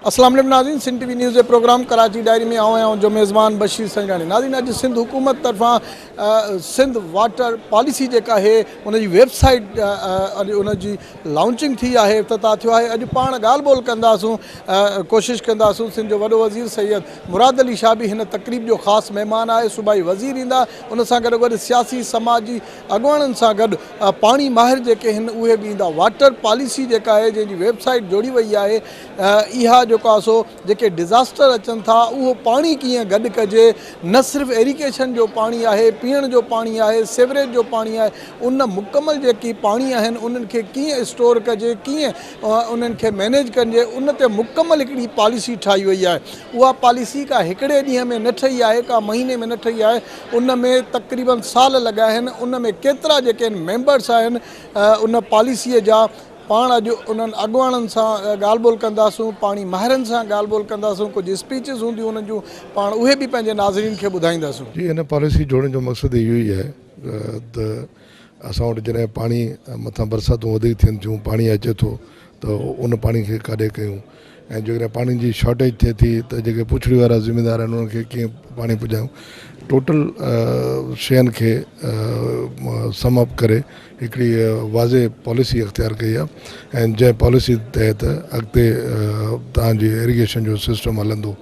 اسلام عليڪم ناظرين سنڌ ٽي وي نيوز جي پروگرام ڪراچي ڊائري ۾ آئون آهيان جو ميزبان بشير سنجراڻي ناظرين اڄ سنڌ حڪومت طرفان سنڌ واٽر پاليسي جيڪا آهي ان جي ويب سائيٽ ان جي لانچنگ ٿي آهي افتتاح ٿيو آهي اڄ پاڻ ڳالهه ٻولهه ڪنداسون ڪوشش ڪنداسون سنڌ جو وڏو وزير سيد مراد علي شاهه به هن تقريب جو خاص مهمان آهي صوبائي وزير ايندا ان سان گڏو گڏ سياسي سماجي اڳواڻن سان گڏ پاڻي ماهر جيڪي هن اهي به ايندا واٽر پاليسي جيڪا آهي جنهن جي ويب سائيٽ جوڙي وئي آهي اها جيڪو آهي سو جيڪي ڊزاسٽر اچن ٿا اهو پاڻي ڪيئن گڏ ڪجي نه صرف ايريگيشن جو پاڻي آهي پيئڻ جو پاڻي آهي سيوريج جو پاڻي آهي ان مڪمل جيڪي پاڻي آهن انهن کي ڪيئن اسٽور ڪجي ڪيئن انهن کي مينيج ڪجي ان تي مڪمل هڪڙي پاليسي ٺاهي وئي آهي اها پاليسي ڪا هڪڙي ڏينهن ۾ نه ٺهي آهي ڪا مهيني ۾ نه ٺهي آهي ان ۾ تقريبن سال لڳا آهن ان ۾ ڪيترا جيڪي ميمبرس آهن ان پاليسي جا پاڻ اڄ انهن اڳواڻن سان ڳالهه ٻولهه ڪنداسون، پاڻي ماهرن سان ڳالهه ٻولهه ڪنداسون، ڪجهه اسپيچز هونديون انهن جون، پاڻ اهي به پنهنجي ناظرين کي ٻڌائينداسون. جي هن پاليسي جوڙڻ جو مقصد اهو ئي آهي ته اسان وٽ جڏهن پاڻي مٿان برساتون وڌيڪ ٿين ٿيون پاڻي اچي ٿو ته ان پاڻي کي ڪاڏي ڪيون ۽ جيڪڏهن پاڻي جي شارٽيج ٿئي ٿي ته جيڪي پڇڙي وارا زميندار آهن انهن کي ڪيئن پاڻي پڄايون ٽوٽل شين کي سم اپ ڪري هڪڙي واضح پاليسي اختيار ڪئي آهي ۽ جنهن پاليسي تحت اڳتي توهان جي ايريگيشن جو سسٽم هلندو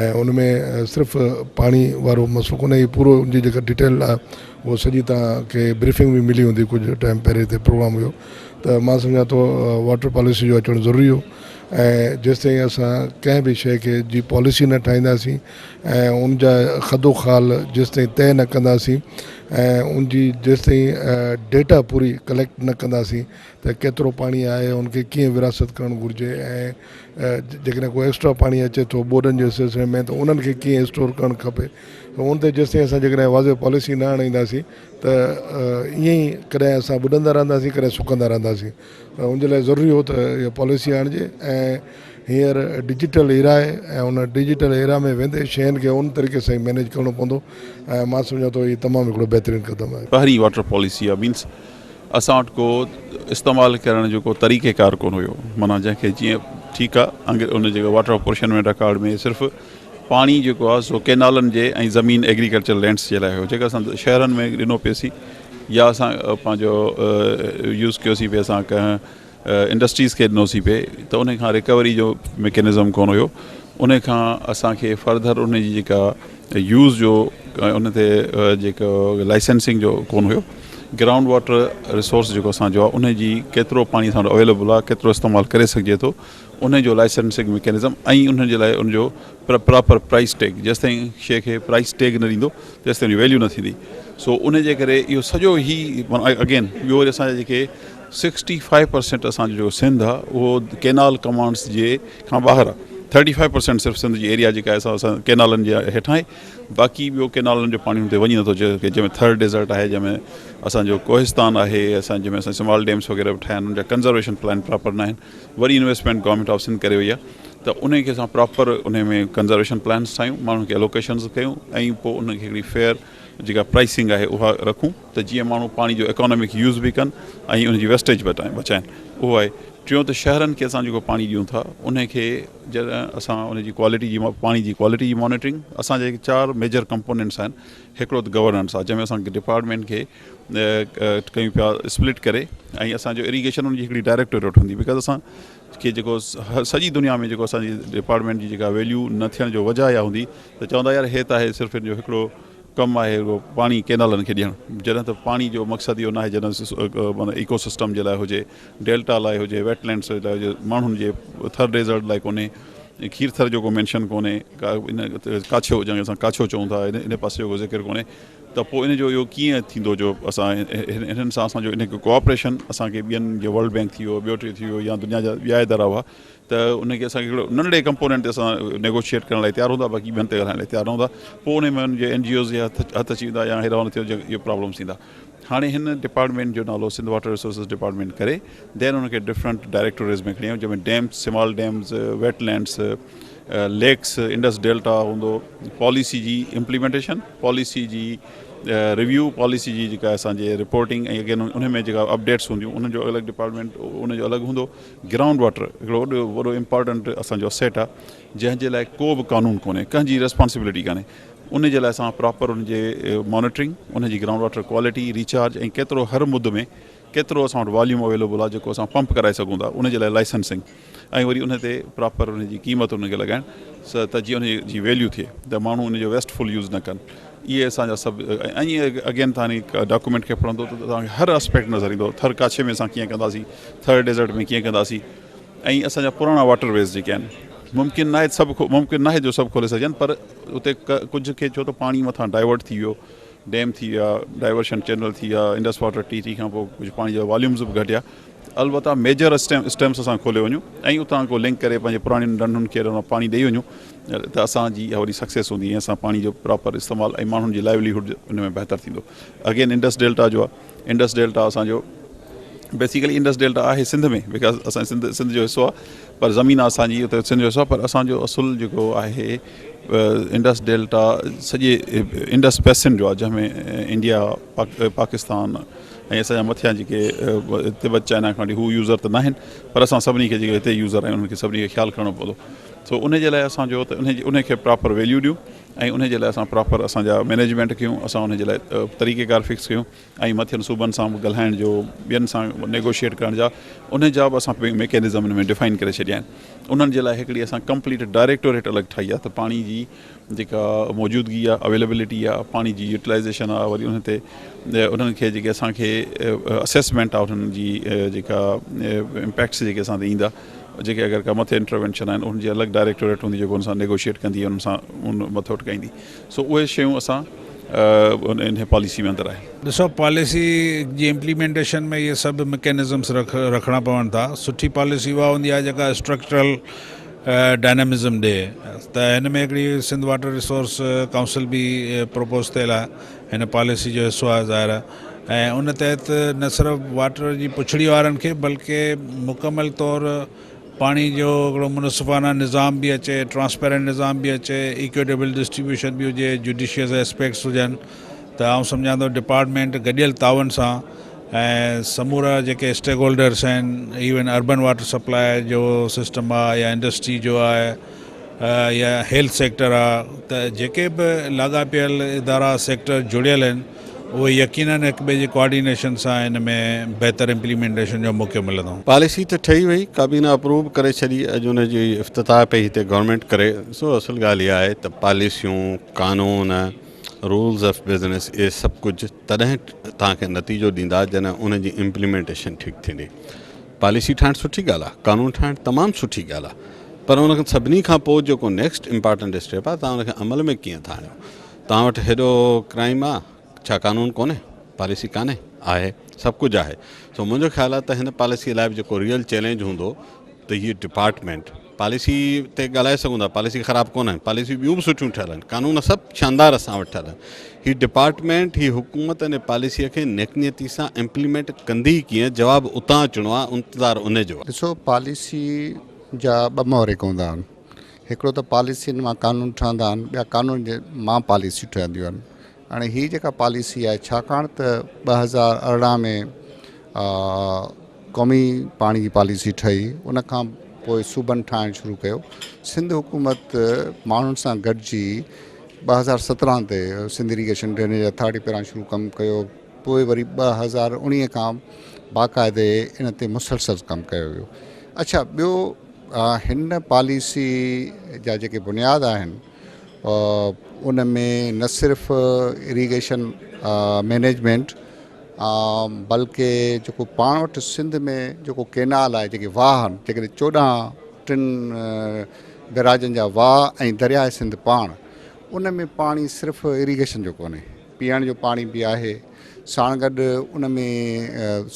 ۽ ان ۾ صرف پاڻي وارو مسئلو ڪونهي هي پورو ان جي جيڪا ڊيٽيل آهي اهو سڄي توهان کي بريفنگ به ملي هوندي ڪجهه ٽائيم پهرين هتي پروگرام هيو ته مان سمجهان ٿو واٽر پاليسي جو اچڻ ضروري هو ۽ جيستائين اسان ڪنهن به شيء کي جي پاليسي نه ٺاهينداسين ۽ ان جا خد و خال جيستائين طئي نه ڪنداسين ۽ ان جي جيستائين ڊيٽا پوري ڪليڪٽ نه ڪنداسين ته ڪيترو پاڻي آهي ان کي ڪيئن ورهاست ڪرڻ گهرجي ۽ جيڪڏهن ڪو ايڪسٽرا پاڻي اچي ٿو ٻوڏن جي سلسلي ۾ ته انهن کي ڪيئن اسٽور ڪرڻ کپي ته ان تي جيستائين اسان جيڪڏهن واضح پاليسي نه آڻينداسين ته ائين ئي ڪڏهن اسان ٻڏندا رهنداسين ڪڏهن سڪندا رهنداسين ته ان جي لاء ضروري هو ته اها پاليسي آڻجي ۽ هينئر ڊجيٽل ايرا آهي ۽ ان ڊجيٽل ايرا ۾ ويندي شين کي ان طريقي سان ئي مينيج ڪرڻو پوندو ۽ مان سمجهان ٿو هي تمام هڪڙو بهترين قدم آهي. پهرين واٽر پاليسي آهي مينس اسان وٽ ڪو استعمال ڪرڻ جو ڪو طريقه ڪار ڪونه هيو معنيٰ جنهن کي جيئن ٺيڪ آهي ان جيڪو واٽر اپورشن ۾ رڪارڊ ۾ صرف پاڻي جيڪو آهي سو ڪينالن جي ۽ زمين ايگريڪلچر لينڊس جي لاء هيو جيڪا اسان شهرن ۾ ڏنو پيسي يا اسان پنهنجو يوز ڪيوسين پي اسان ڪنهن انڊسٽريز کي ڏنوسين پي ته ان کان رڪوري جو ميڪنزم ڪونه هيو ان کان اسان کي فردر ان جي جيڪا يوز جو ان تي جيڪو لائسنسنگ جو ڪونه هيو گرائونڊ واٽر ريسورس جيڪو اسان جو آهي ان جي ڪيترو پاڻي اسان وٽ اويليبل آهي ڪيترو استعمال ڪري سگهجي ٿو ان جو لائسنسنگ ميڪنزم ۽ ان جي لاء ان جو پراپر پرائس ٽيگ جيستائين شيء کي پرائس ٽيگ نه ڏيندو تيستائين ان جي ويليو نه ٿيندي سو ان جي ڪري اهو سڄو هي اگين ٻيو وري اسان جا جيڪي سڪسٽي فائيو پرسينٽ اسان جو جيڪو سنڌ آهي اهو ڪينال ڪمانڊس جي کان ٻاهر آهي ٿرٽي فائيو پرسينٽ صرف سنڌ جي ايريا جيڪا آهي سا اسان ڪينالن جي هيٺان آهي باقي ٻيو ڪينالن جو پاڻي ان تي وڃي نٿو جنهن ۾ ٿر ڊيزرٽ آهي جنهن ۾ اسان جو ڪوهستان آهي اسان جنهن ۾ اسان سمال ڊيمس وغيره به ٺاهيا آهن ان جا ڪنزرويشن پلان پراپر نه آهن وري انويسٽمينٽ گورنمينٽ آف سنڌ ڪري وئي آهي ته انهي کي اسان پراپر انهي ۾ ڪنزرويشن پلانس ٺاهيون ماڻهن کي الوڪيشنز ڪيون ۽ پوء انهن کي هڪڙي فيئر جيڪا پرائسنگ آهي اها رکون ته جيئن ماڻهو پاڻي جو اڪانامڪ يوز به ڪن ۽ ان جي ويسٽيج بچائن اهو آهي ٽيون ته شهرن کي اسان جيڪو پاڻي ڏيون ٿا انهي کي جڏهن اسان ان جي ڪوالٽي جي پاڻي جي ڪوالٽي جي مانيٽرنگ اسان جا چار ميجر ڪمپونينٽس آهن هڪڙو ته گورننس آهي جنهن ۾ اسان ڊپارٽمينٽ کي ڪيون پيا اسپلٽ ڪري ۽ اسان جو اريگيشن ان جي هڪڙي ڊائريڪٽوريٽ هوندي because اسان کي جيڪو سڄي دنيا ۾ جيڪو اسان جي ڊپارٽمينٽ جي جيڪا ويليو نه ٿيڻ جو وجه اها هوندي ته چوندا يار هي ته آهي صرف ان جو هڪڙو ڪم آهي رڳو پاڻي ڪينالن کي ڏيڻ جڏهن ته پاڻي جو مقصد اهو ناهي جڏهن معنيٰ ايڪو سسٽم جي لاء هجي ڊيلٽا لاء هجي ويٽ لينڊس لاء هجي ماڻهن جي ٿر ڊيزرٽ لاء ڪونهي کير ٿر جو ڪو مينشن ڪونهي ڪا ان ڪاڇو جنهن کي اسان ڪاڇو چئون ٿا ان پاسي جو ڪو ذڪر ڪونهي ته پوء ان جو اهو ڪيئن ٿيندو جو اسان انهن سان اسان جو ان ڪوآپريشن اسان کي ٻين جي ورلڊ بينڪ ٿي ويو ٻيو ٽي ٿي ويو يا دنيا جا ٻيا ادارا هئا ته ان کي اسان کي هڪڙو ننڍڙي ڪمپونينٽ تي اسان نيگوشيئيٽ ڪرڻ لاء تيار هوندا باقي ٻين تي ڳالهائڻ لاء تيار نه هوندا پوء ان ۾ ان جي اين جي اوز جي هٿ هٿ اچي ويندا يا هيڏانهن ٿيو اهو پرابلمس ٿيندا هاڻي هن ڊپارٽمينٽ جو نالو سنڌ واٽر ريسورسز ڊپارٽمينٽ ڪري دين ان کي ڊفرنٽ ڊائريڪٽوريز ۾ کڻي آيو جنهن ۾ dams small dams wetlands lakes Indus delta هوندو پاليسي جي امپليمينٽيشن پاليسي جي ريويو پاليسي جي جيڪا اسان جي رپورٽنگ ۽ اگين ان ۾ جيڪا اپڊيٽس هونديون انهن جو الڳ ڊپارٽمينٽ ان جو الڳ هوندو. گرائونڊ واٽر هڪڙو وڏو وڏو امپارٽنٽ اسان جو اسيٽ آهي جنهن جي لاء ڪو به قانون ڪونهي، ڪنهن جي ريسپانسبلٽي ڪانهي، ان جي لاء اسان پراپر ان جي مانيٽرنگ، ان جي گرائونڊ واٽر ڪوالٽي، ريچارج ۽ ڪيترو هر مد ۾ ڪيترو اسان وٽ واليوم اويليبل آهي جيڪو اسان پمپ ڪرائي سگهون ٿا ان جي لاء لائسنسنگ ۽ وري ان تي پراپر ان جي قيمت ان کي لڳائڻ ته جيئن ان جي ويليو ٿئي ته ماڻهو ان جو ويسٽ فل يوز نه ڪن. اهي اسان جا سڀ ۽ اگين تان ڊاڪومينٽ کي پڙهندو ته توهان کي هر اسپيڪٽ نظر ايندو. ٿر ڪاڇي ۾ اسان ڪيئن ڪنداسين، ٿر ڊيزرٽ ۾ ڪيئن ڪنداسين ۽ اسان جا پراڻا واٽر ويز جيڪي آهن ممڪن ناهي سڀ ممڪن ناهي جو سڀ کولي سگهجن پر اتي ڪجهه کي ڇو ته پاڻي مٿان ڊائيورٽ ٿي ويو، ڊيم ٿي ويا، ڊائيورشن چينل ٿي ويا، انڊس واٽر ٽي کان پوء ڪجهه پاڻي جا واليومز به گهٽيا. البته ميجر اسٽيمس اسان کولي وڃون ۽ اتان ڪو لنڪ ڪري پنهنجي پراڻين ڍنڍن کي پاڻي ڏئي وڃون ته اسان جي اها وڏي سڪسيس هوندي ۽ اسان پاڻي جو پراپر استعمال ۽ ماڻهن جي لائيولي هوڊ ان ۾ بهتر ٿيندو. اگين انڊس ڊيلٽا جو آهي، انڊس ڊيلٽا اسان جو بيسيڪلي انڊس ڊيلٽا آهي سنڌ ۾ because اسان سنڌ سنڌ جو حصو آهي پر زمين اسان جي اتي سنڌ جو حصو آهي پر اسان جو اصل جيڪو آهي انڊس ڊيلٽا سڄي انڊس بيسن جو آهي جنهن ۾ انڊيا پاڪستان ۽ اسان جا مٿيان جيڪي تبت چائنا کان وٺي هو يوزر ته ناهن پر اسان سڀني کي جيڪي هتي يوزر آهيون انهن کي سڀني کي خيال ڪرڻو پوندو سو ان جي لاء اسان جو ته ان کي پراپر ويليو ڏيون ۽ ان جي لاء اسان پراپر اسان جا مينيجمينٽ ڪيون اسان ان جي لاء طريقي ڪار فڪس ڪيون ۽ مٿين صوبن سان به ڳالهائڻ جو ٻين سان نيگوشيئيٽ ڪرڻ جا ان جا به اسان ميڪينزم ان ۾ ڊفائن ڪري ڇڏيا آهن انهن جي لاء هڪڙي اسان ڪمپليٽ ڊائريڪٽوريٽ الڳ ٺاهي آهي ته پاڻي جي جيڪا موجودگي آ اويليبلٽي آ پاڻي جي يوٽيلائيزيشن آ وري ان تي انهن کي جيڪي اسان کي اسيسمينٽ آ انهن جي جيڪا امپيڪٽس جيڪي اسان تي ايندا جيڪي اگر ڪا مٿي انٽروينشن آهن انهن جي الڳ ڊائريڪٽوريٽ هوندي جيڪو ان سان نيگوشيئيٽ ڪندي انهن سان ان مٿو اٽڪائيندي سو اهي شيون اسان ان پاليسي ۾ اندر آهن. ڏسو پاليسي جي امپليمينٽيشن ۾ اهي سڀ مڪينزمس رکڻا پون ٿا. سٺي پاليسي اها هوندي آهي جيڪا اسٽرڪچرل ڊائنامزم ڏي ته هن ۾ هڪڙي سنڌ واٽر ريسورس ڪائونسل به پروپوز ٿيل آهي هن پاليسي جو حصو آهي ظاهر آهي ۽ ان تحت نه صرف واٽر جي پڇڙي وارن کي بلڪه مڪمل طور پاڻي جو هڪڙو منصفانه نظام به اچي ٽرانسپيرنٽ نظام به اچي ايڪوئٽيبل ڊسٽريبيوشن به هجي جوڊيشيس اسپيڪٽس هجن ته آئون سمجهان ٿو ڊپارٽمينٽ گڏيل تعاون سان ۽ سمورا جيڪي اسٽيڪ هولڊرس آهن ايون اربن واٽر سپلاء جو سسٽم آهي يا انڊسٽري جو آهي يا هيلٿ سيڪٽر آهي ته جيڪي به لاڳاپيل ادارا سيڪٽر جڙيل آهن اهي يقينن هڪ ٻئي جي ڪوآرڊينيشن سان ان ۾ بهتر امپليمينٽيشن جو موقعو ملندو. پاليسي ته ٺهي وئي، ڪابينا اپروو به ڪري ڇڏي، اڄ ان جي افتتاح پئي هتي گورنمينٽ ڪري، سو اصل ڳالهه اها آهي ته پاليسيون، قانون، رولز آف بزنس اهي سڀ ڪجهه تڏهن توهان کي نتيجو ڏيندا جڏهن انهن جي امپليمينٽيشن ٺيڪ ٿيندي. پاليسي ٺاهڻ سٺي ڳالهه آهي، قانون ٺاهڻ تمام سٺي ڳالهه آهي پر ان سڀني کان پوء جيڪو نيڪسٽ امپارٽنٽ اسٽيپ آهي توهان ان کي عمل ۾ ڪيئن ٿا آڻيو. توهان وٽ هيڏو ڪرائيم آهي ڇا قانون ڪونهي؟ پاليسي ڪانهي؟ آهي سڀ ڪجهه آهي. سو منهنجو خيال آهي ته هن پاليسي لاء به جيڪو ريئل چئلينج هوندو ته هي ڊپارٽمينٽ پاليسي تي ڳالهائي سگهون ٿا پاليسي خراب ڪونه آهن پاليسي ٻيون به سٺيون ٺهيل آهن قانون سڀ شاندار اسان وٽ ٺهيل آهن هي ڊپارٽمينٽ هي حڪومت ان پاليسي کي نيڪ نيتي سان امپليمينٽ ڪندي ڪيئن جواب اتان اچڻو آهي انتظار ان جو آهي. ڏسو پاليسي جا ٻه محرڪ هوندا آهن هڪڙو ته پاليسين مان قانون ٺهندا آهن ٻيا قانون جي مان پاليسيون ٺهنديون آهن هاڻي هي جيڪا پاليسي آهي ڇاڪاڻ ته 2018 ۾ قومي پاڻي جي پاليسي ٺهي ان کان پوء صوبن ٺاهڻ شروع ڪيو سنڌ حڪومت ماڻهن سان گڏجي 2017 تي سنڌ اريگيشن ڊرينيج اٿارٽي پاران شروع ڪم ڪيو پوء وري 2019 کان باقاعدي ان تي مسلسل ڪم ڪيو ويو اڇا ٻيو هن پاليسي جا جيڪي بنياد آهن ان ۾ نه صرف اريگيشن مينيجمينٽ بلڪه جيڪو پاڻ وٽ سنڌ ۾ جيڪو ڪينال آهي جيڪي واهه آهن جيڪڏهن 14 ٽن بئراجن جا واهه ۽ درياء سنڌ پاڻ ان ۾ پاڻي صرف اريگيشن جو ڪونهي پيئڻ جو پاڻي به آهي ساڻ گڏ ان ۾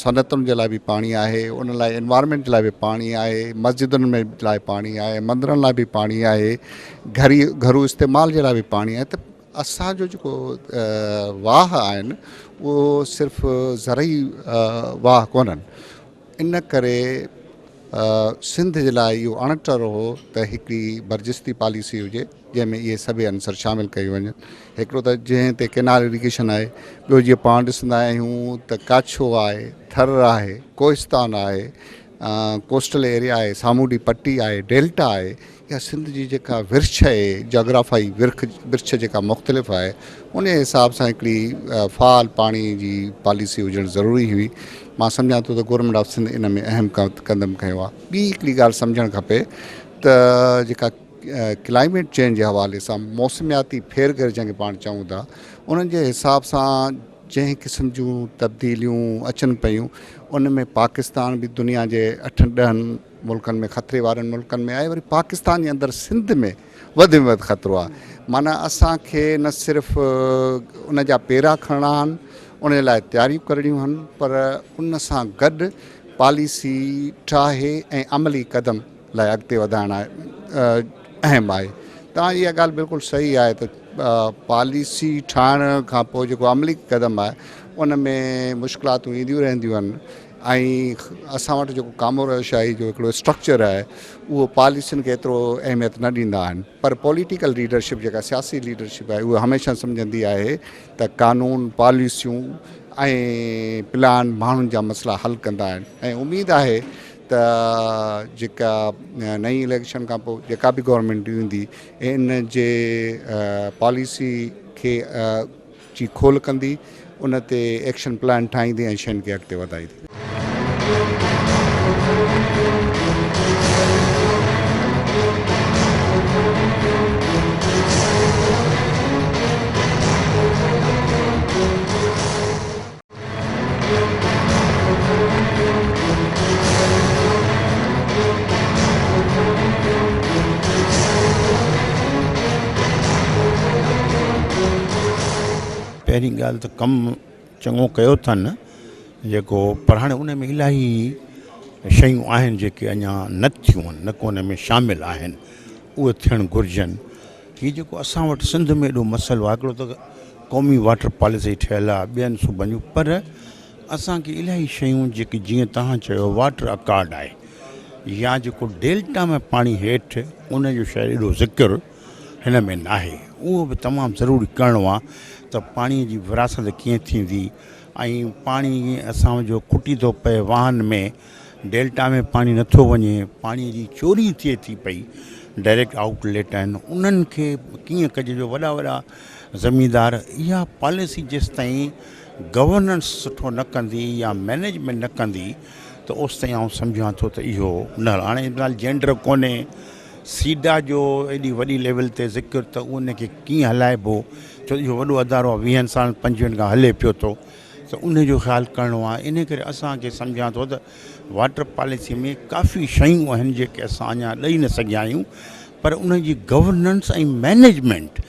صنعتن جي لاء به پاڻي آهي ان لاء انوائرمينٽ جي لاء به پاڻي آهي مسجدن ۾ لاء پاڻي آهي مندرن لاء به پاڻي آهي گهري گهرو استعمال جي لاء به پاڻي آهي ته اسان جو جيڪو واهه آهن اهو صرف زرعي واهه ڪونهن ان ڪري سنڌ جي لاء اهو اڻٽر هو ته هڪڙي برجستي پاليسي هجي جنهن ۾ اهي سڀئي عنصر شامل ڪيون وڃن. هڪڙو ته جنهن تي ڪينال اريگيشن آهي، ٻيو جيئن پاڻ ڏسندا آهيون ته ڪاڇو آهي، ٿر آهي، ڪوهستان آهي، ڪوسٽل ايريا آهي، سامونڊي پٽي آهي، ڊيلٽا آهي يا سنڌ جي جيڪا ورڇ آهي جاگرافائي ورک ورڇ جيڪا مختلف آهي ان حساب سان هڪڙي فعال پاڻي جي پاليسي هجڻ ضروري هئي. مان سمجهان ٿو ته گورنمينٽ آف سنڌ ان ۾ اهم قدم کنيو آهي. ٻي هڪڙي ڳالهه سمجهڻ کپي ته جيڪا ڪلائميٽ چينج جي حوالي سان موسمياتي ڦيرگهير جنهن کي پاڻ چئون ٿا انهن جي حساب سان جنهن قسم جون تبديليون اچن پيون ان ۾ پاڪستان به دنيا جي اٺن ڏهن ملڪن ۾ خطري وارن ملڪن ۾ آهي وري پاڪستان جي اندر سنڌ ۾ وڌ ۾ وڌ خطرو آهي معنيٰ اسان کي نه صرف ان جا پيرا کڻڻا آهن ان جي لاء تياريون ڪرڻيون آهن پر ان سان گڏ پاليسي ٺاهي ۽ عملي قدم لاء اڳتي وڌائڻ اهم آهي. توهان جي اها ڳالهه بلڪل صحيح آهي ته پاليسي ٺاهڻ کان پوء جيڪو عملي قدم آهي ان ۾ مشڪلاتون اينديون رهنديون آهن ۽ اسان وٽ جيڪو ڪامورا شاهي جو هڪڙو اسٽرڪچر آهي اهو پاليسين کي ايترو اهميت نه ڏيندا آهن پر پوليٽيڪل ليڊرشپ جيڪا سياسي ليڊرشپ آهي اها هميشه سمجهندي آهي ته قانون پاليسيون ۽ پلان ماڻهن جا مسئلا حل ڪندا آهن ۽ اميد آهي ته جيڪا نئين اليڪشن کان پوء جيڪا به گورنمينٽ ايندي ان جي پاليسي کي جي کول ڪندي ان تي ايڪشن پلان ٺاهيندي ۽ شين کي اڳتي وڌائيندي. پهرين ڳالهه ته ڪم چڱو ڪيو اٿن جيڪو پر هاڻي ان ۾ الاهي شيون آهن جيڪي اڃا نه ٿيون آهن نه ڪو ان ۾ شامل آهن اهي ٿيڻ گهرجن هي جيڪو اسان وٽ سنڌ ۾ ايڏو مسئلو آهي هڪڙو ته قومي واٽر پاليسي ٺهيل آهي ٻين صوبن جون پر اسان کي الاهي شيون جيڪي جيئن توهان چيو واٽر اڪارڊ آهي يا جيڪو ڊيلٽا ۾ پاڻي هيٺ ان جو شايد ايڏو ذڪر هن ۾ ناهي اهو به تمام ضروري ڪرڻو آهي ته پاڻي جي ورهاست ڪيئن ٿيندي ۽ پاڻي اسان جو کٽي ٿو پئي واهن ۾ ڊيلٽا ۾ پاڻي نٿو وڃي، پاڻي جي چوري ٿئي ٿي پئي، ڊائريڪٽ آئوٽ ليٽ آهن انهن کي ڪيئن ڪجي جو وڏا وڏا زميندار اها پاليسي جيستائين گورننس سٺو نه ڪندي يا مئنيجمينٽ نه ڪندي ته اوستائين آئون سمجهان ٿو ته اهو نه هاڻي مثال جينڊر ڪونهي سيڊا جو ايڏي وڏي ليول تي ذڪر ته ان کي ڪيئن هلائبو ڇو اهو وڏو ادارو آهي ويهن سالن پنجويهن کان هلي پيو ٿو ته ان جو خيال ڪرڻو آهي ان ڪري اسان کي سمجهان ٿو ته واٽر پاليسي ۾ ڪافي شيون آهن جيڪي اسان اڃا ڏئي نه سگهيا آهيون پر ان جي گورننس ۽ مئنيجمينٽ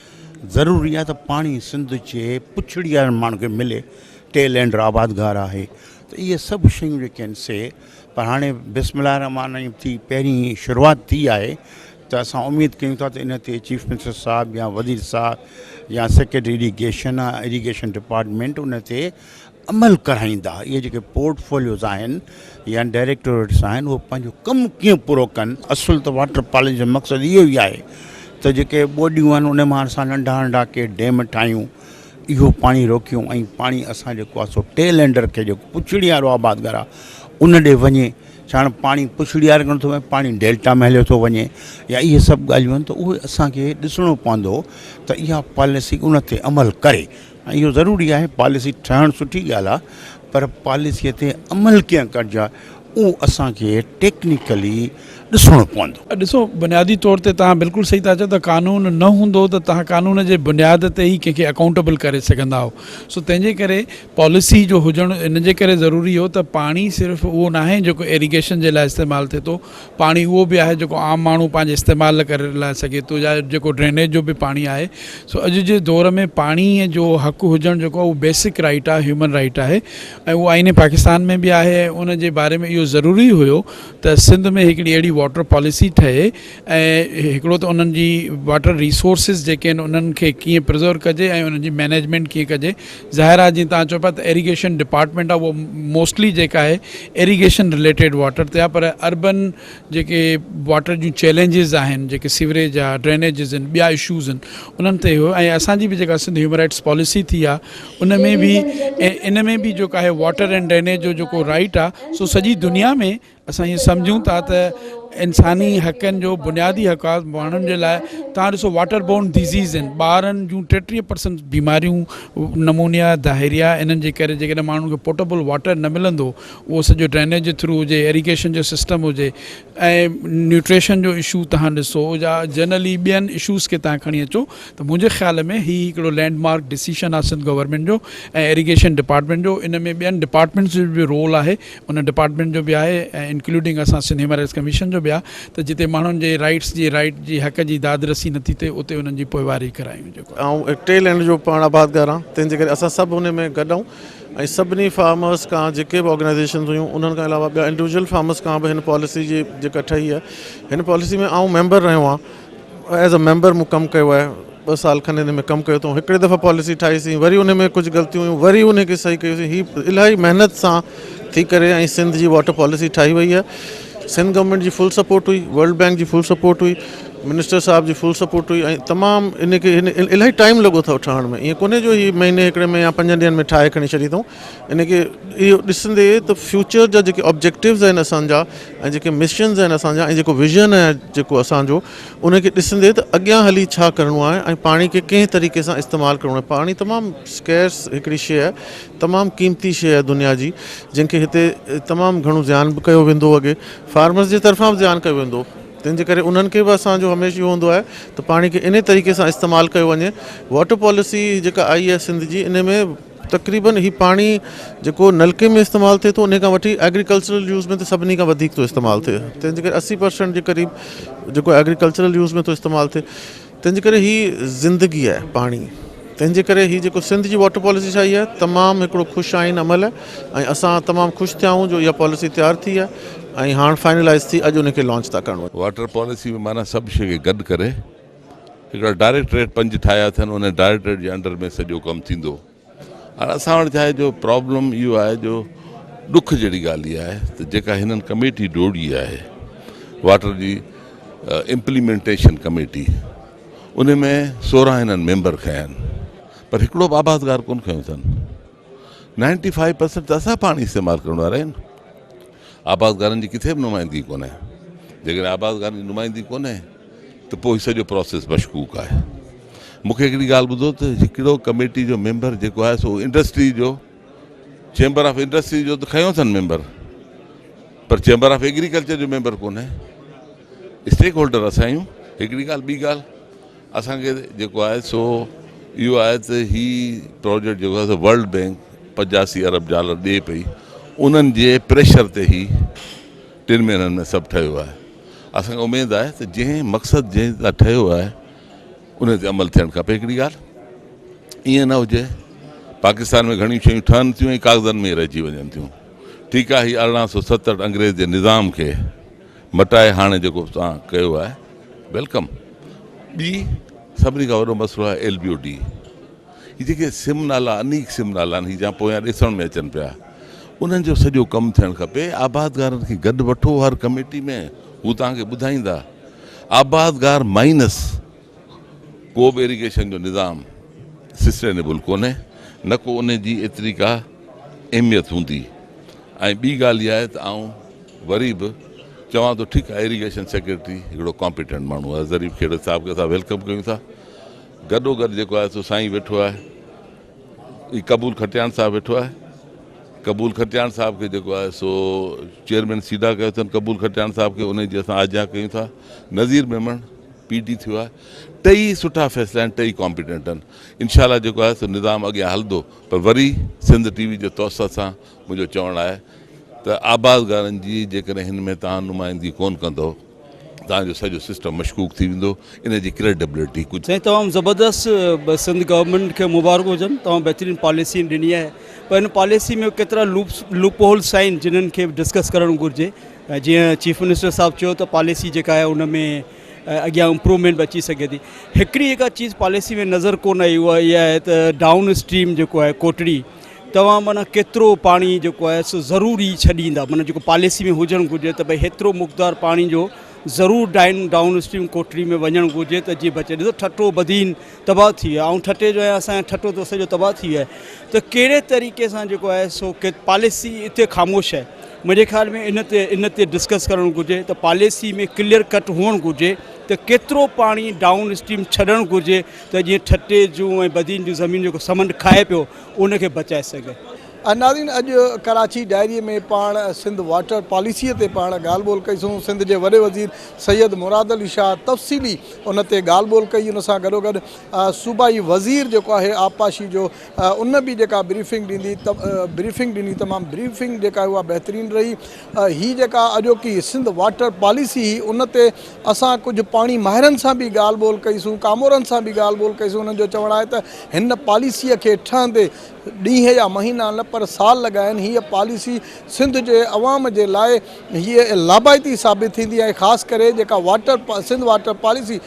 ضروري آهي ته پاڻي سنڌ جي پڇڙي وارن ماڻهن کي ملي ٽيل اينڊ آبادگار آهي ته اهي سڀ شيون جيڪي آهن سي پر هاڻي بسم الله الرحمٰن الرحيم ٿي پهرين شروعات ٿي آهي ته اسان اميد ڪيون ٿا ته ان تي چيف منسٽر صاحب يا وزير صاحب يا سيڪريٽري اريگيشن يا اريگيشن ڊپارٽمينٽ ان تي عمل ڪرائيندا اهي جيڪي پورٽ فوليوز آهن يا ڊائريڪٽوريٽس آهن اهي پنهنجو ڪم ڪيئن پورو ڪن اصل ته واٽر پاليسي جو مقصد اهو ئي آهي ته جيڪي ٻوڏيون آهن ان مان اسان ننڍا ننڍا ڪي ڊيم ٺاهيون اهو پاڻي روڪيون ۽ پاڻي اسان جيڪو آهي سو ٽيل اينڊر کي جيڪو پڇڙي وارو آبادگار آهي ان ڏي وڃي ڇاڪاڻ پاڻي پڇڙي واري کي نٿو وڃي پاڻي ڊيلٽا ۾ هليو ٿو وڃي يا اهي سڀ ڳالهيون آهن ته اهي اسانکي ڏسڻو پوندو ته اها پاليسي ان تي عمل ڪري ۽ اهو ضروري آهي پاليسي ٺهڻ سٺي ڳالهه آهي پر پاليسيء تي عمل ڪيئن ڪرجي اهو اسانکي ٽيڪنيڪلي ڏسڻو پوندو. ڏسو بنيادي طور تي توهان بلڪل صحيح ٿا چئو ته قانون نه هوندو ته توهان قانون جي بنياد تي ئي ڪنهن کي اڪائونٽيبل ڪري سگهندا آهيو سو تنهن جي ڪري پاليسي جو هجڻ ان جي ڪري ضروري هو ته پاڻي صرف اهو ناهي جيڪو ايريگيشن جي لاء استعمال ٿئي ٿو پاڻي اهو به آهي جيڪو عام ماڻهو پنهنجي استعمال ڪري لاء سگهي ٿو يا جيڪو ڊرينيج جو به پاڻي آهي سو اڄ جي دور ۾ پاڻي جو حق هجڻ جيڪو آهي اهو بيسڪ رائيٽ آهي هيومن رائيٽ آهي ۽ اهو آئين پاڪستان ۾ به آهي ۽ ان جي باري ۾ اهو ضروري هيو ته سنڌ ۾ هڪڙي اهڙي واٽر پاليسي ٺهي ۽ هڪڙو ته انهن جي واٽر ريسورسز جيڪي آهن انهن کي ڪيئن پرزرو ڪجي ۽ انهن جي مينيجمينٽ ڪيئن ڪجي. ظاهر آهي جيئن توهان چئو پيا ته ايريگيشن ڊپارٽمينٽ آهي اهو موسٽلي جيڪا آهي ايريگيشن رليٽيڊ واٽر تي آهي پر اربن جيڪي واٽر جون چئلينجز آهن جيڪي سيوريج آهي ڊرينيجز آهن ٻيا اشوز آهن انهن تي هيو ۽ اسان جي به جيڪا سنڌ هيومن رائٽس پاليسي ٿي آهي ان ۾ به ان ۾ به جيڪو آهي واٽر اينڊ ڊرينيج جو جيڪو رائٽ آهي سو سڄي دنيا ۾ اسان ائين سمجهون ٿا ته انساني حقن جو بنيادي حق آهي ماڻهن جي لاء تان ڏسو واٽر بورن ڊزيز آهن ٻارن جون 33 پرسنٽ بيماريون نمونيا ڊائريا انهن جي ڪري جيڪڏهن ماڻهن کي پوٽيبل واٽر نه ملندو اهو سڄو ڊرينيج جي ٿرو هجي ايريگيشن جو سسٽم هجي ۽ نيوٽريشن جو اشو تهان ڏسو يا جنرلي ٻين اشوز کي تهان کڻي اچو ته منهنجي خيال ۾ هي هڪڙو لينڊ مارڪ ڊسيشن آهي سنڌ گورنمينٽ جو ۽ ايريگيشن ڊپارٽمينٽ جو ان ۾ ٻين ڊپارٽمينٽس جو به رول آهي ان ڊپارٽمينٽ جو به آهي ۽ انڪلوڊنگ اسان سنڌ هيومن رائٽس ڪميشن جو به آهي ته جتي ماڻهن جي رائٽس جي رائٽ جي حق جي داد رسي نٿي ٿئي اتي انهن جي پوئواري ڪرايون جيڪو آئون ٽيل اينڊ جو پاڻ آبادگار آهيان تنهن جي ڪري اسان سڀ ان ۾ گڏ آهيون ۽ سڀني فارمرس کان جيڪي به آرگنائيزيشنز هيون انهن کان علاوه ٻيا انڊيويجول فارمرس کان به هن پاليسي جي جيڪا ٺهي آهي هن پاليسي ۾ آئون ميمبر رهيو آهيان ايز ا ميمبر مون ڪم ڪيو آهي ٻه سال کن هن ۾ ڪم ڪيو اٿئون هڪڙي دفعا پاليسي ٺاهيسين وري ان ۾ ڪجهه غلطيون هيون وري ان کي صحيح ڪيوسين هي الاهي محنت سان ٿي ڪري ۽ سنڌ جي واٽر پاليسي ٺاهي وئي آهي سنڌ گورنمينٽ جي فل سپورٽ هئي ورلڊ بينڪ جي فل سپورٽ هئي منسٽر صاحب جي فل سپورٽ هئي ۽ تمام ان کي هن الاهي ٽائيم لڳو اٿو ٺهڻ ۾ ائين ڪونهي جو هي مهيني هڪڙي ۾ يا پنجن ڏينهن ۾ ٺاهي کڻي ڇڏي اٿئون ان کي اهو ڏسندي ته فيوچر جا جيڪي آبجيڪٽوز آهن اسان جا ۽ جيڪي مشنز آهن اسان جا ۽ جيڪو ويزن آهي جيڪو اسان جو ان کي ڏسندي ته اڳيان هلي ڇا ڪرڻو آهي ۽ پاڻي کي ڪنهن طريقي سان استعمال ڪرڻو آهي پاڻي تمام اسڪيرس هڪڙي شيء آهي تمام قيمتي شيء آهي دنيا جي جنهن کي هتي تمام گهڻو زيان به ڪيو ويندو اڳي فارمرز جي طرفان به زيان ڪيو ويندو تنهن جي ڪري انهن کي به اسان جو هميشه اهو هوندو آهي ته پاڻي کي انهي طريقي سان استعمال ڪيو وڃي واٽر پاليسي جيڪا آئي آهي سنڌ جي انهي ۾ تقريبن هي پاڻي جيڪو نلڪي ۾ استعمال ٿئي ٿو انهي کان وٺي ايگريڪلچرل يوز ۾ ته سڀني کان وڌيڪ ٿو استعمال ٿئي تنهن جي ڪري 80 پرسنٽ جي قريب جيڪو ايگريڪلچرل يوز ۾ ٿو استعمال ٿئي تنهن جي ڪري هي زندگي آهي پاڻي تنهن جي ڪري هي جيڪو سنڌ جي واٽر پاليسي ٺاهي آهي تمام هڪڙو خوش آئين عمل آهي ۽ اسان تمام خوش ٿيا آهيون جو اها پاليسي تيار ٿي آهي ۽ هاڻ فائنلائز ٿي اڄ ان کي لانچ ٿا ڪرڻ وڃون. واٽر پاليسي ۾ معنيٰ سڀ شيء کي گڏ ڪري هڪڙا ڊائريڪٽريٽ پنج ٺاهيا اٿن ان ڊائريڪٽريٽ جي انڊر ۾ سڄو ڪم ٿيندو. هاڻ اسان وٽ ڇا آهي جو پرابلم اهو آهي جو ڏک جهڙي ڳالهه اها آهي ته جيڪا هنن ڪميٽي جوڙي آهي واٽر جي امپليمينٽيشن ڪميٽي ان ۾ 16 هنن ميمبر کنيا آهن پر هڪڙو به آبادگار ڪون کنيو اٿن 95 پرسنٽ ته اسان پاڻي استعمال ڪرڻ وارا آهن آبادگارن جي ڪٿي به نمائندگي ڪونهي. جيڪڏهن آبادگارن جي نمائندگي ڪونهي ته پوء هي سڄو پراسيس مشڪوڪ آهي. مون کي هڪڙي ڳالهه ٻڌو ته هڪڙو ڪميٽي جو ميمبر جيڪو آهي سو انڊسٽري جو چيمبر آف انڊسٽري جو ته کنيو اٿن member per chamber of agriculture جو ميمبر ڪونهي. اسٽيڪ هولڊر اسان آهيون. هڪڙي ڳالهه ٻي ڳالهه اسان کي جيڪو آهي سو اهو آهي ته هي پروجيڪٽ جيڪو آهي سو ورلڊ بينڪ 85 ارب ڊالر ڏئي پئي انهن جي پريشر تي هي ٽن مهينن ۾ سڀ ٺهيو آهي اسان کي اميد آهي ته جنهن مقصد جنهن لاء ٺهيو آهي ان تي عمل ٿيڻ کپي هڪڙي ڳالهه ائين نه هجي پاڪستان ۾ گهڻيون شيون ٺهن ٿيون ۽ ڪاغذن ۾ رهجي وڃن ٿيون ٺيڪ آهي هي 1867 انگريز جي نظام کي مٽائي هاڻي جيڪو توهان ڪيو آهي welcome. ٻي سڀني کان وڏو مسئلو آهي ايل بي او ڊي. هي جيڪي سم نالا انيڪ سم نالا آهن هي جا پويان ڏسڻ ۾ اچن پيا انهن جو سڄو ڪم ٿيڻ کپي. آبادگارن کي گڏ وٺو هر ڪميٽي ۾ هو توهان کي ٻڌائيندا. آبادگار مائنس ڪو به ايريگيشن جو نظام سسٽينيبل ڪونهي نه ڪو ان جي ايتري ڪا اهميت هوندي ۽ ٻي ڳالهه اها آهي ته آئون وري به چوان ٿو ٺيڪ آهي ايريگيشن سيڪريٽري هڪڙو ڪامپيٽنٽ ماڻهو آهي ظريف کهڙو صاحب کي اسان welcome ڪيون ٿا گڏو گڏ جيڪو آهي سو سائين ويٺو آهي هي قبول کٽياڻ صاحب ويٺو آهي قبول کٽياڻ صاحب کي جيڪو آهي سو چيئرمين سيڊا ڪيو اٿن قبول کٽياڻ صاحب کي ان جي اسان آجيان ڪيون ٿا نذير ميمڻ پي ڊي ٿيو آهي ٽئي سٺا فيصلا آهن ٽئي ڪامپيٽنٽ آهن انشاء الله جيڪو آهي سو نظام اڳيان هلندو پر وري سنڌ ٽي وي جي توسط سان منهنجو چوڻ آهي ته آبادگارن جي جيڪڏهن هن ۾ توهان نمائندگي ڪونه ڪندؤ توهان جو سڄو سسٽم مشڪوڪ ٿي ويندو ان جي ڪريڊبلٽي ڪجهه. سائين تمام زبردست سنڌ گورنمينٽ کي مبارڪون هجن تمام بهترين پاليسي ڏني آهي پر ان پاليسي ۾ ڪيترا لوپس لوپ هولس آهن جنھن کي ڊسڪس ڪرڻ گهرجي جيئن چيف منسٽر صاحب چيو ته پاليسي جيڪا آهي ان ۾ اڳيان امپروومينٽ به اچي سگهي ٿي. هڪڙي جيڪا چيز پاليسي ۾ نظر ڪونه آئي اها اها آهي ته ڊائون اسٽريم جيڪو آهي ڪوٽڙي توهان معنيٰ ڪيترو پاڻي جيڪو آهي سو ضروري ڇڏيندا معنيٰ جيڪو پاليسي ۾ هجڻ گهرجي ته ڀئي هيترو مقدار پاڻي جو ضرور ڊائن ڊائون اسٽريم ڪوٽڙي ۾ وڃڻ گهرجي ته جيئن بچي. ڏسو ٺٽو بدين تباهه ٿي ويو آئون ٺٽي جو آهيان اسان جو ٺٽو ته سڄو تباهه ٿي ويو آهي ته ڪهڙي طريقي سان جيڪو آهي سو پاليسي اتي خاموش آهي منهنجي خيال ۾ ان تي ان تي ڊسڪس ڪرڻ گهرجي ته پاليسي ۾ ڪليئر ڪٽ هئڻ گهرجي ته ڪيترو پاڻي ڊائون اسٽريم ڇڏڻ گهرجي ته جيئن ٺٽي جون ۽ بدين جون زمينون جيڪو سمنڊ کائي پيو ان کي بچائي سگهي. ناظرين اڄ ڪراچي ڊائري ۾ پاڻ سنڌ واٽر پاليسي تي پاڻ ڳالهه ٻولهه ڪئي سون سنڌ جي وڏي وزير سيد مراد علي شاهه تفصيلي ان تي ڳالهه ٻولهه ڪئي ان سان گڏوگڏ صوبائي وزير جيڪو آهي آبپاشي جو ان به جيڪا بريفنگ ڏيندي بريفنگ ڏني تمام بريفنگ جيڪا اها بهترين رهي هي جيڪا اڄوڪي سنڌ واٽر پاليسي هئي ان تي اسان ڪجهه پاڻي ماهرن سان به ڳالهه ٻولهه ڪئي سون ڪامورن سان به ڳالهه ٻولهه ڪئي سون انهن جو چوڻ آهي ته هن پاليسي کي ٺهندي ڏينهن يا مهينا نه پر سال لڳا آهن هيء پاليسي سنڌ جي عوام جي لاء هيء لاڀائتي ثابت ٿيندي ۽ خاص ڪري جيڪا واٽر سنڌ واٽر پاليسي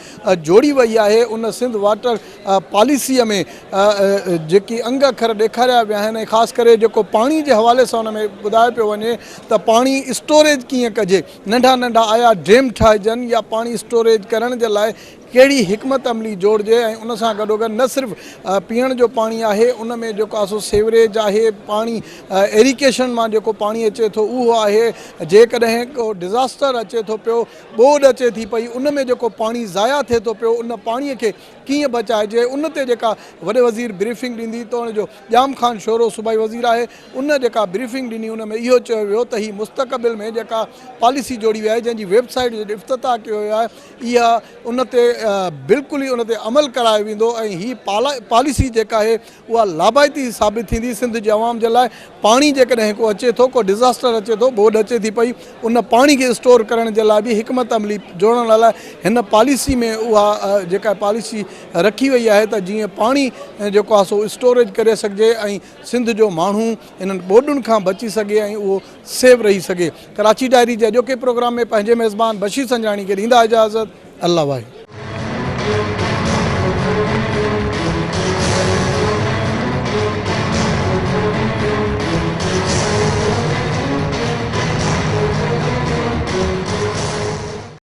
جوڙي وئي آهي ان سنڌ واٽر پاليسيء ۾ جيڪي انگ اکر ڏيکاريا ويا آهن ۽ خاص ڪري جيڪو پاڻي جي حوالي سان ان ۾ ٻڌايو پيو وڃي ته پاڻي اسٽوريج ڪيئن ڪجي ننڍا ننڍا آيا ڊيم ٺاهجن يا پاڻي اسٽوريج ڪرڻ جي لاء ڪهڙي حڪمت عملي جوڙجي ۽ ان سان گڏوگڏ نه صرف پيئڻ جو پاڻي آهي ان ۾ جيڪو آهي سو سيوريج آهي پاڻي ايريگيشن مان جيڪو پاڻي اچي ٿو اهو آهي جيڪڏهن ڪو ڊزاسٽر اچي ٿو پيو ٻوڏ اچي ٿي پئي ان ۾ جيڪو پاڻي ضايع ٿئي ٿو پيو ان پاڻي کي ڪيئن بچائجي ان تي جيڪا وڏي وزير بريفنگ ڏيندي توڻي جو ڄام خان شورو صوبائي وزير آهي ان جيڪا بريفنگ ڏني ان ۾ اهو چيو ويو ته هي مستقبل ۾ جيڪا پاليسي جوڙي وئي آهي جنهن جي ويب سائيٽ جو افتتاح ڪيو ويو آهي اها ان تي بلڪل ئي ان تي عمل ڪرايو ويندو ۽ هي پاليسي جيڪا آهي اها لاڀائتي ثابت ٿيندي سنڌ جي عوام جي لاء پاڻي جيڪڏهن ڪو اچي ٿو ڪو ڊزاسٽر اچي ٿو ٻوڏ اچي ٿي پئي ان پاڻي کي اسٽور ڪرڻ جي لاء به حڪمت عملي جوڙڻ لاء هن پاليسي ۾ اها جيڪا پاليسي رکي وئي آهي ته جيئن پاڻي جيڪو آهي سو اسٽوريج ڪري سگهجي ۽ سنڌ جو ماڻهو انهن ٻوڏن کان بچي سگهي ۽ اهو سيف رهي سگهي. ڪراچي ڊائري جي اڄوڪي پروگرام ۾ پنهنجي ميزبان بشير سنجراڻي کي ڏيندا اجازت. الله واهي.